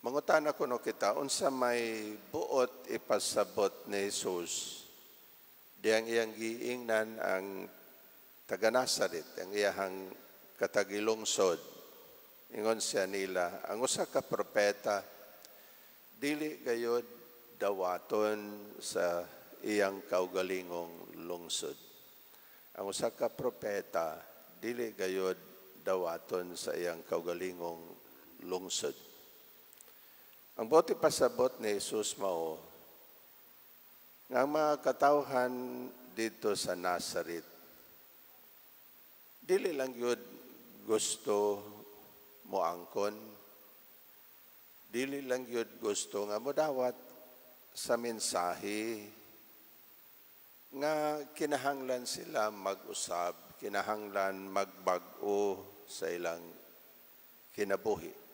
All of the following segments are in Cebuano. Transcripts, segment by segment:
Mangutana kuno kita, unsa may buot ipasabot ni Jesus diyang iyang giingnan ang taga Nazaret, ang iyahang katagilungsod? Ingon siya nila, ang usa ka propeta dili gayod dawaton sa iyang kaugalingong lungsod. Ang usa ka propeta dili gayod dawaton sa iyang kaugalingong lungsod. Ang buot ipasabot ni Jesus mao nga ang mga katawhan didto sa Nazaret dili lang gyud gusto moangkon, dili lang gyud gusto nga modawat sa mensahe nga kinahanglan sila mag-usab, kinahanglan magbag-o sa ilang kinabuhi.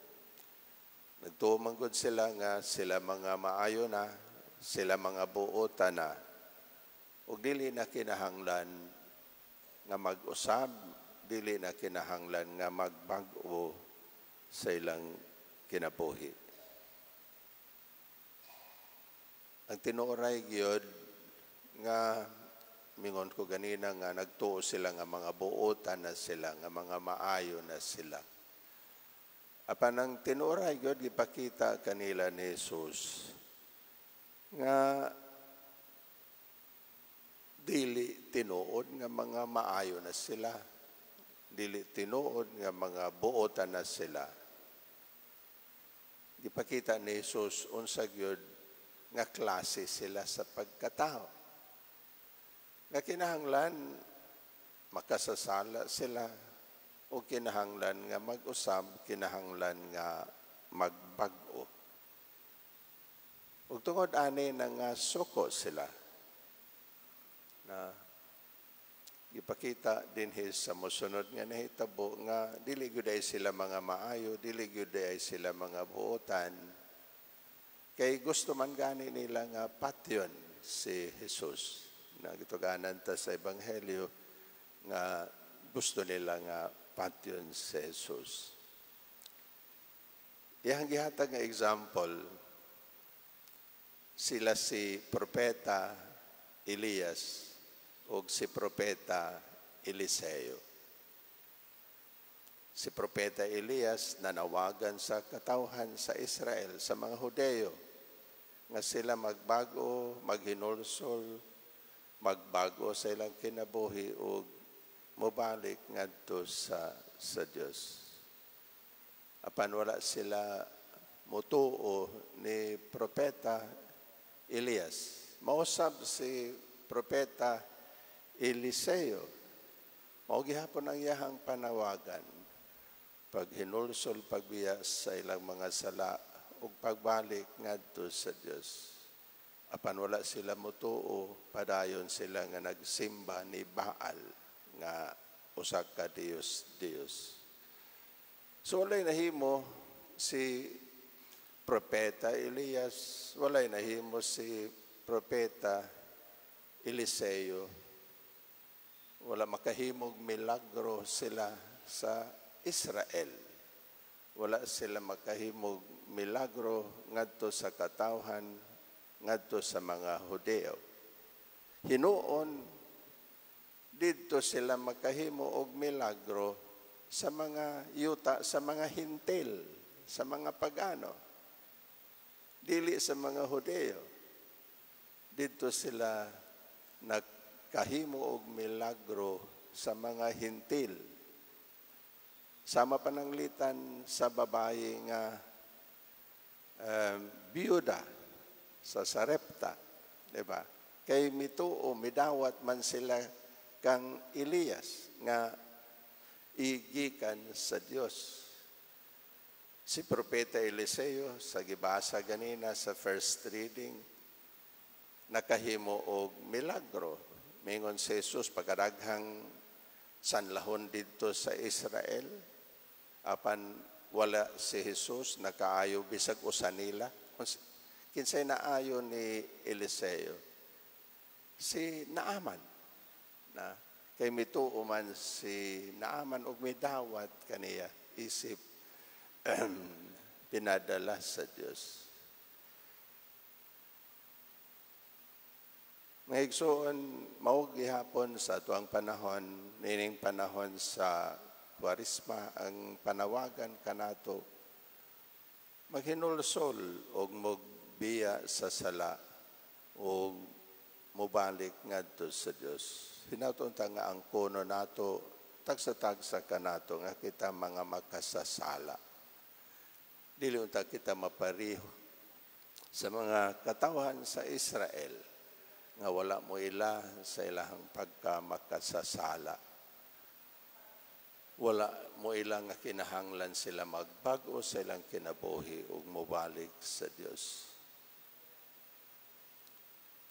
Nagtuo man gud sila nga sila mga maayo na, sila mga buotan na, ug dili na kinahanglan nga mag-usab, dili na kinahanglan nga magbag-o sa ilang kinabuhi. Ang tinuoray gyud nga mingon ko ganina nga nagtuo sila nga mga buotan na sila, nga mga maayo na sila. Apan ang tinuoray gyud, gipakita kanila ni Jesus nga dili tinuod nga mga maayo na sila, dili tinuod nga mga buotan na sila. Gipakita ni Jesus unsa gyud nga klase sila sa pagkatao. Nga kinahanglan makasasala sila o kinahanglan nga mag-usab, kinahanglan nga magbag-o. Ug tungod ani na nga suko sila na gipakita dinhi sa mosunod nga nahitabo nga dili gyud ay sila mga maayo, dili gyud ay sila mga buotan, kay gusto man gani nila nga patyon si Jesus. Nagituganan ta sa Ebanghelyo nga gusto nila nga patyon si Jesus. Iyang gihatag nga example, sila si Propeta Elias o si Propeta Eliseo. Si Propeta Elias nanawagan sa katawhan sa Israel, sa mga Hudeo, nga sila magbago, maghinulsol, magbago sa ilang kinabuhi o mobalik ngadto sa Dios. Apan wala sila mutuo ni Propeta Elias. Mausab si Propeta Eliseo. Mao gihapon ang iyahang panawagan. Paghinulsol, pagbiya sa ilang mga sala ug pagbalik ngadto sa Dios. Apan wala sila mutuo, padayon sila nga nagsimba ni Baal nga usa ka Dios Dios. So walay nahimo si Propeta Elias, walay nahimo si Propeta Eliseo. Wala makahimog milagro sila sa Israel. Wala sila makahimog milagro ngadto sa katawhan, ngadto sa mga Hudeo. Hinuon didto sila makahimo og milagro sa mga yuta, sa mga Hentil, sa mga pagano. Dili sa mga Hudeo. Didto sila nakahimo og milagro sa mga Hentil. Sama pananglitan sa babae nga biyuda sa Sarepta, di ba? Kay mituo, midawat man sila kang Elias nga igikan sa Dios. Si Propeta Eliseo, sa gibasa ganina sa first reading, nakahimo og milagro. Mingon si Jesus, pagkadaghang sanlahon didto sa Israel, apan wala si Jesus nakaayo bisag usa nila. Kinsay naayo ni Eliseo? Si Naaman. Na kay mituo man si Naaman og midawat kaniya isip Pinadala sa Dios. Mga igsoon, mao gihapon sa atuang panahon, nining panahon sa Kwaresma, ang panawagan kanato maghinulsol og mogbiya sa sala og mobalik ngadto sa Dios. Hinaut unta nga ang kuno nato, tagsa-tagsa kanato nga kita mga makasasala. Dili unta kita mapariho sa mga katawhan sa Israel nga wala mo ila sa ilahang pagkamakasasala. Wala mo ila nga kinahanglan sila magbag-o sa ilang kinabuhi ug mobalik sa Dios.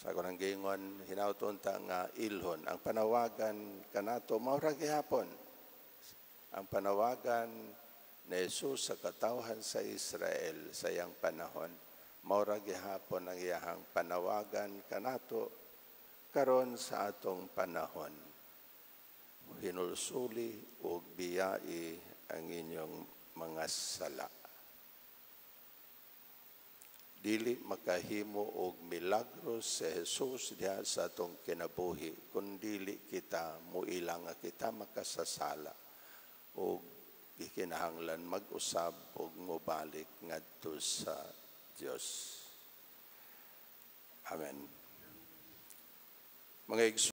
Sa ako nang giingon, hinaut unta nga ilhon ang panawagan kanato, mao ra gihapon ang panawagan ni Jesus sa katawhan sa Israel sa iyang panahon. Mao ra gihapon ang iyahang panawagan kanato karon sa atong panahon. Hinulsuli ug biyai ang inyong mga sala. Dili makahimo og milagro si Jesus diha sa atong kinabuhi kung dili kita muila nga kita makasasala og gikinahanglan mag-usab og mobalik ngadto sa Dios. Amen. Mga igsoon,